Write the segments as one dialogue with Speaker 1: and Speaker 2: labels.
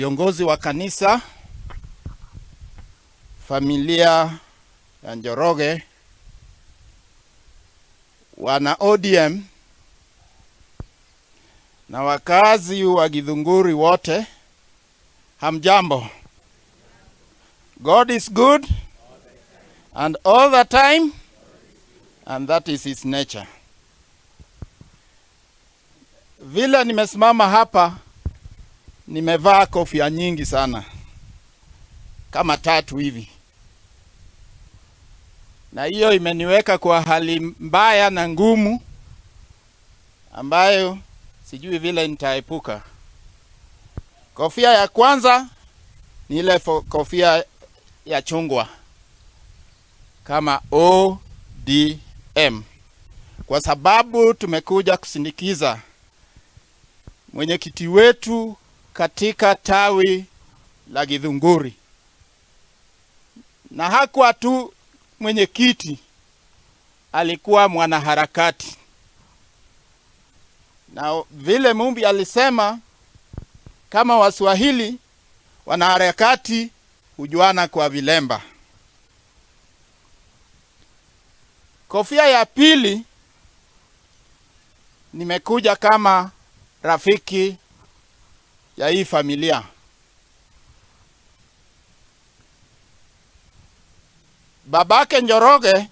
Speaker 1: Viongozi wa kanisa, familia ya Njoroge, wana ODM na wakazi wa Githunguri wote, hamjambo. God is good and all the time, and that is his nature. Vile nimesimama hapa, nimevaa kofia nyingi sana, kama tatu hivi, na hiyo imeniweka kwa hali mbaya na ngumu ambayo sijui vile nitaepuka. Kofia ya kwanza ni ile kofia ya chungwa kama ODM, kwa sababu tumekuja kusindikiza mwenyekiti wetu katika tawi la Githunguri. Na hakuwa tu mwenyekiti, alikuwa mwanaharakati. Na vile Mumbi alisema, kama Waswahili wanaharakati hujuana kwa vilemba. Kofia ya pili, nimekuja kama rafiki ya hii familia. Babake Njoroge,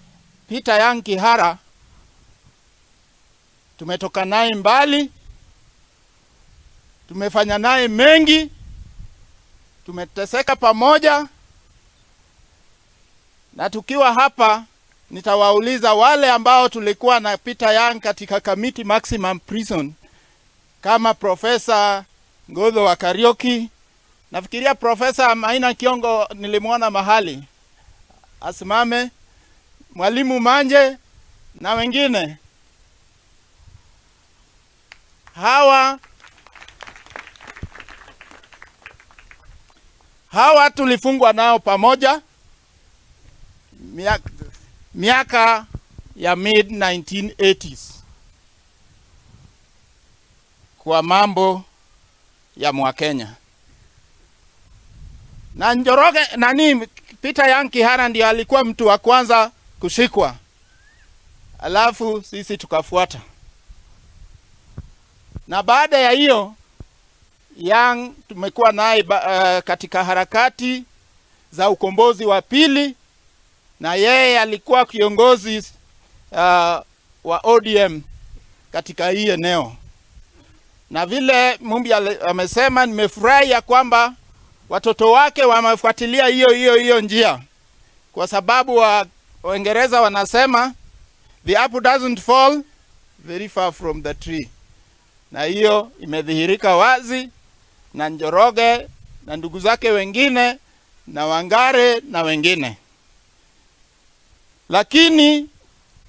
Speaker 1: Peter Yang Kihara, tumetoka naye mbali, tumefanya naye mengi, tumeteseka pamoja. Na tukiwa hapa nitawauliza wale ambao tulikuwa na Peter Yang katika Kamiti Maximum Prison, kama Profesa Ngotho wa Kariuki, nafikiria Profesa Maina Kiongo nilimwona mahali asimame, Mwalimu Manje na wengine. Hawa tulifungwa nao pamoja miaka ya mid 1980s kwa mambo ya Mwakenya. Na Njoroge, nani, Peter Yang Kihara ndiye alikuwa mtu wa kwanza kushikwa, alafu sisi tukafuata. Na baada ya hiyo Yang tumekuwa naye katika harakati za ukombozi wa pili, na yeye alikuwa kiongozi wa ODM katika hii eneo. Na vile Mumbi amesema, nimefurahi ya kwamba watoto wake wamefuatilia hiyo hiyo hiyo njia, kwa sababu Waingereza wanasema the apple doesn't fall very far from the tree. Na hiyo imedhihirika wazi na Njoroge na ndugu zake wengine na Wangare na wengine. Lakini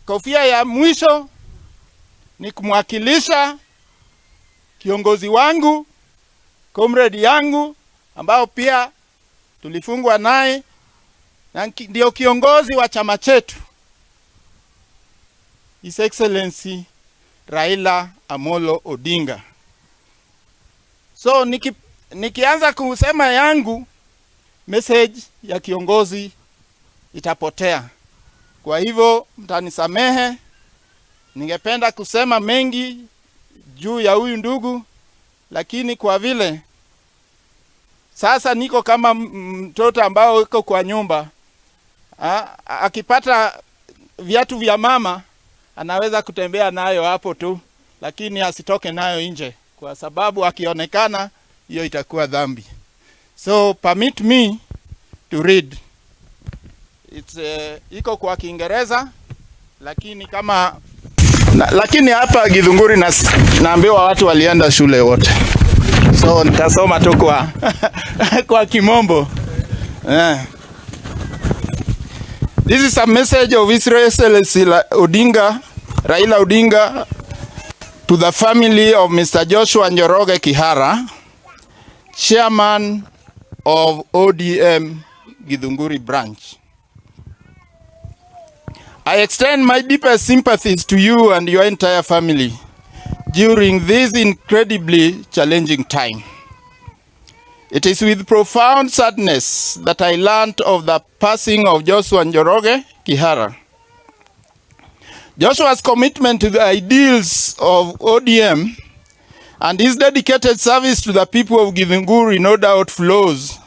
Speaker 1: kofia ya mwisho ni kumwakilisha kiongozi wangu, comrade yangu, ambao pia tulifungwa naye na ndio kiongozi wa chama chetu, His Excellency Raila Amolo Odinga. So nikianza kusema yangu, message ya kiongozi itapotea. Kwa hivyo mtanisamehe, ningependa kusema mengi juu ya huyu ndugu, lakini kwa vile sasa niko kama mtoto ambao yuko kwa nyumba, akipata viatu vya mama anaweza kutembea nayo hapo tu, lakini asitoke nayo nje, kwa sababu akionekana hiyo itakuwa dhambi. So permit me to read. It's iko kwa Kiingereza, lakini kama na, lakini hapa Githunguri naambiwa watu walienda shule wote. So nitasoma tu kwa Kimombo. This is a message of His Excellency Odinga, Raila Odinga, to the family of Mr. Joshua Njoroge Kihara, chairman of ODM Githunguri branch. I extend my deepest sympathies to you and your entire family during this incredibly challenging time. It is with profound sadness that I learned of the passing of Joshua Njoroge Kihara. Joshua's commitment to the ideals of ODM and his dedicated service to the people of Githunguri no doubt flows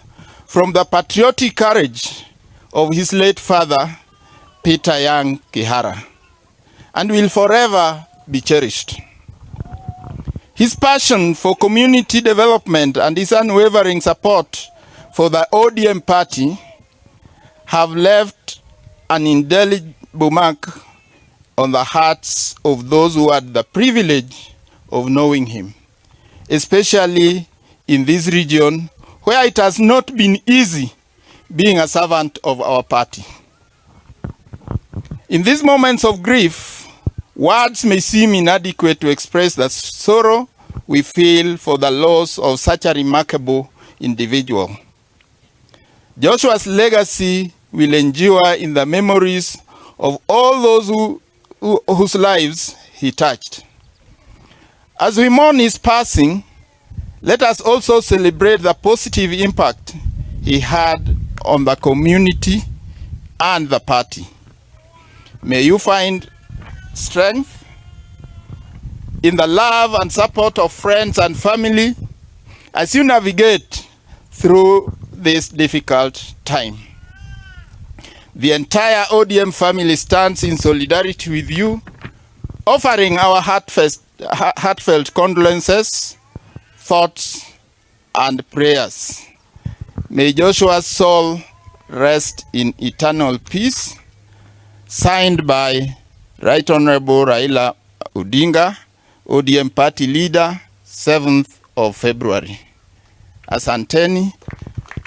Speaker 1: from the patriotic courage of his late father, Peter Young Kihara, and will forever be cherished. His passion for community development and his unwavering support for the ODM party have left an indelible mark on the hearts of those who had the privilege of knowing him, especially in this region where it has not been easy being a servant of our party. In these moments of grief, words may seem inadequate to express the sorrow we feel for the loss of such a remarkable individual. Joshua's legacy will endure in the memories of all those whose lives he touched. As we mourn his passing, let us also celebrate the positive impact he had on the community and the party. May you find strength in the love and support of friends and family as you navigate through this difficult time. The entire ODM family stands in solidarity with you, offering our heartfelt condolences, thoughts, and prayers. May Joshua's soul rest in eternal peace. Signed by Right Honorable Raila Odinga, ODM party leader, 7th of February. Asanteni.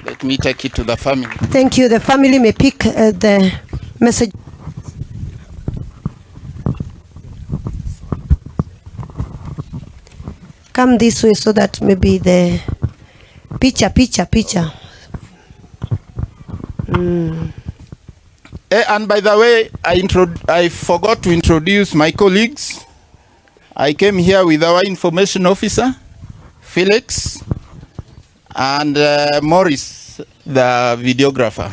Speaker 1: Let me take it to the family.
Speaker 2: Thank you. The family may pick the message. Come this way so that maybe the picture, picture, picture.
Speaker 1: And by the way, I forgot to introduce my colleagues. I came here with our information officer, Felix, and Morris, the videographer.